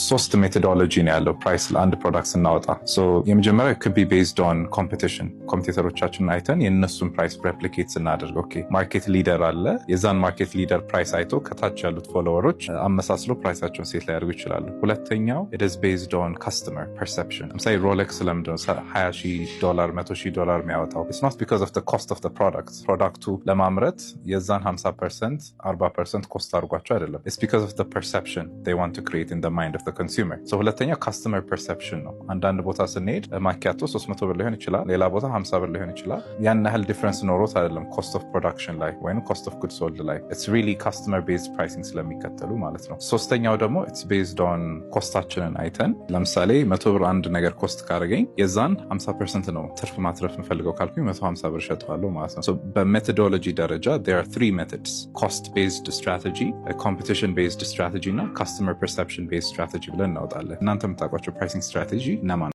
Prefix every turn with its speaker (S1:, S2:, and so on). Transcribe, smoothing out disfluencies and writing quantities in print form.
S1: ሶስት methodology ነው ያለው price ለአንድ product ስናወጣ። የመጀመሪያው could be based on competition። Competitor ኦቻችንን አይተን የእነሱን price replicate ስናደርግ፣ okay, market leader አለ። የዛን market leader price አይቶ ከታች ያሉት follower ኦች አመሳስሎ price ኣቸውን set ሊያደርጉ ይችላሉ። ሁለተኛው is based on customer perception። ለምሳሌ Rolex ለምንድን ነው 20 ሺህ ዶላር፣ 100 ሺህ ዶላር የሚያወጣው? It's not because of cost of product። Product ኡ ለማምረት የዛን 50%፣ 40% cost አድርጓቸው አይደለም። It's because of perception they want to create in mind of consumer። ሁለተኛው customer perception ነው። አንዳንድ ቦታ ስንሄድ ማኪያቶ 300 ብር ሊሆን ይችላል፣ ሌላ ቦታ 50 ብር ሊሆን ይችላል። ያን ያህል difference ኖሮት አይደለም cost of production ላይ ወይም cost of good sold ላይ። It's really customer based pricing ስለሚከተሉ ማለት ነው። ሶስተኛው ደግሞ it's based on cost ኣችንን አይተን፣ ለምሳሌ 100 ብር አንድ ነገር cost ካደረገኝ የዛን 50% ነው ትርፍ ማትረፍ የምፈልገው ካልኩኝ 150 ብር እሸጠዋለሁ ማለት ነው። በ methodology ደረጃ there are three methods: cost based strategy፣ competition based strategy እና customer perception based strategy ብለን እናወጣለን። እናንተ የምታውቋቸው pricing strategy እነማን?